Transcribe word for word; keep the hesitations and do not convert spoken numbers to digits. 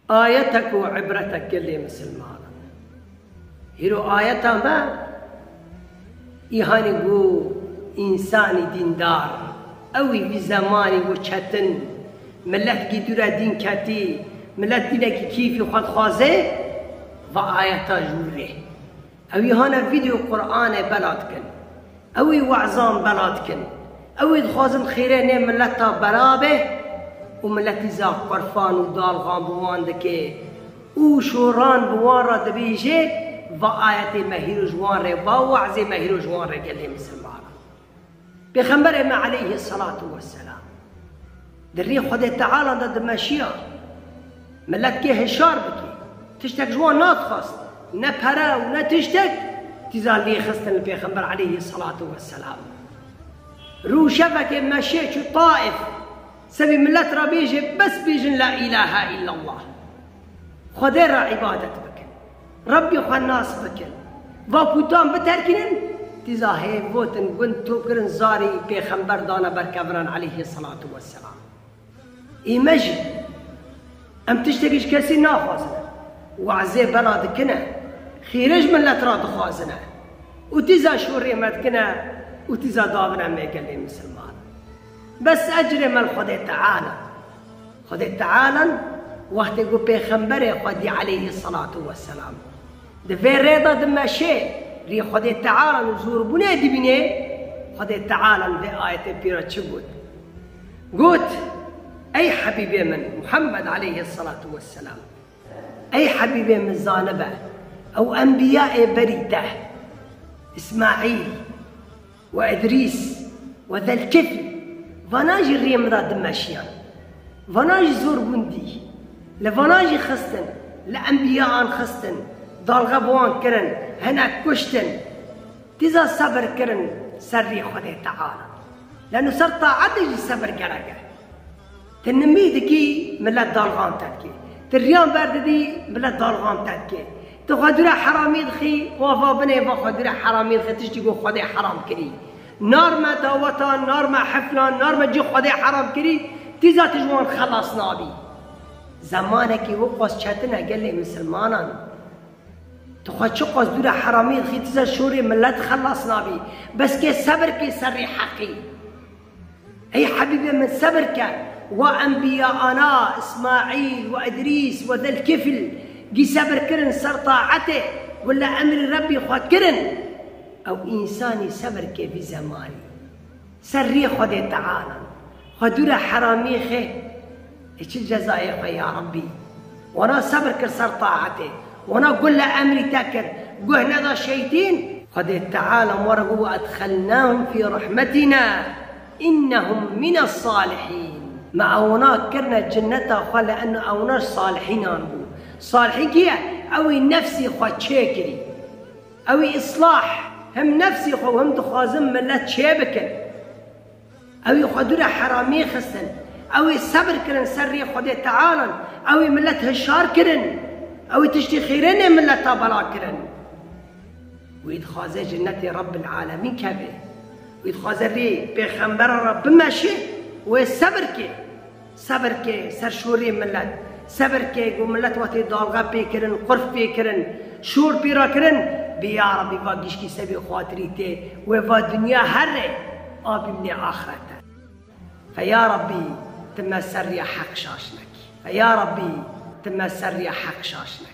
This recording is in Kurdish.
Ayetek û ibretek gelê misilmanan. Hîro ayeta me, îhanî gu însanî dîndar, ewî vî zemanî gu çetin, milet gî dûre dîn ketî, milet dînekî kîfî xwe dixwaze, va ayeta jûrê. Ewî hane vîdeo Qur'anê bela dikin. Ewî wezan bela dikin. Ewî dixwazin xêrê nê mileta bela be û miletî za qurfan û dalxan bi wan dike û şoran bi wan re dibêje, va ayetê me hîro ji wan re, va wezê me hîro ji wan re gelê misilmanan. Pêxemberê me aleyhî selatu wesselam di rê Xwedê Teala de dimeşiya, milet kê hişar bikê. Tiştek ji wan nadixwast. Ne pere û ne tiştek, tîza lê xistin li Pêxember aleyhî selatu wesselam. Rûşevekê meşê çû Taif. Sebî milet re bêje, bes bêjin la îlahe illallah. Xwedê re îbadet bikin. Rebbî xwe nas bikin. Va putan biterkînin, tîza hêv votin gund to kirin zarî pêxember dane ber keviran aleyhî selatu wesselam. Ê me jî, em tiştekî ji kesî naxwazine. Wezê bela dikine. Xêrê ji milet re dixwazine. Û tîza şorê me dikine û tîza davine me gelê misilman. Bes ecrê me li Xwedê Teala. Xwedê Teala wextê ku pêxemberê xwe dî aleyhî selatu wesselam di vê rê de dimeşê, rî Xwedê Teala û zorbûnê dibînê, Xwedê Teala vê ayetê pî re çi got? Got, ey Hebîbê min Muhammed aleyhî selatu wesselam, ey Hebîbê min zanibe, ew enbiyayê berî te, Îsmaîl, we Idrîs, we Zelkifl, vana jî rê min re dimeşiyan. Vana jî zor bûn dî. Li vana jî xistin, li enbiyaan xistin, dalxe bi wan kirin, hinek kuştin. Tîza sebir kirin ser rê Xwedê Teala. Leno ser taetê jî sebir gerek e. Ti nimî dikî, milet dalxan te dikê. Ti riyan berdidî, milet dalxan te dikê. Ti xwe dûre heramî dixî, wa va binê, va xwe dûre heramî dixî, tiştî ku Xwedê heram kirî. Nar me dawetan, nar me heflan, nar me cî Xwedê heram kirî, tîza ti ji wan xelas nabî. Zemanekî wiqas çetin e gelê misilmanan. Tu xwe çiqas dûre heramî dixî, tîza şorê milet xelas nabî. Bes kê sebir kê ser rê heqî. Ey Hebîbê min sebir ke, wa enbiyaana, Îsmaîl, wa Idrîs, wa Zelkifl, gî sebir kirin ser taetê, wille emrî Rebbî xwe kirin. Ew însanî sebir ke vî zemanî. Ser rê Xwedê Teala. Xwe dûre heramî xê. Ê çi cezayê xwe ya Rebbî. Wana sebir kir ser taetê. Wana gule emrî te kir. Guh neda şeytîn. Xwedê Teala me re got, "Ve edxelnahum fî rahmetina, innehum mine salihîn." Me ewna kirine cinneta xwe li eno ewna ji salihînan bû. Salihîn kî ye? Ewî nefsî xwe çêkirî. Ewî islah, him nefsî xwe û him dixwazin milet çê bikin. Ewî xwe dûre heramî xistin. Ewî sebir kirin ser rê Xwedê Tealan. Ewî milet hişar kirin. Ewî tiştî xêrê nê mileta bela kirin. Wî dixwaze cinnetê Rebbil Alemîn keve. Wî dixwaze rê pêxembera re bimeşe, wê sebir ke. Sebir ke ser şorê milet. Sebir ke ku milet wextê dalxe pê kirin, qurf pê kirin, şor pê re kirin, bê ya Rebbî va gişkî sebê xatirî tê, wê va dinya here, a bimnê axirete. Fe ya Rebbî, ti me ser rêya heq şaş nekî. Fe ya Rebbî, ti me ser rêya heq şaş nekî.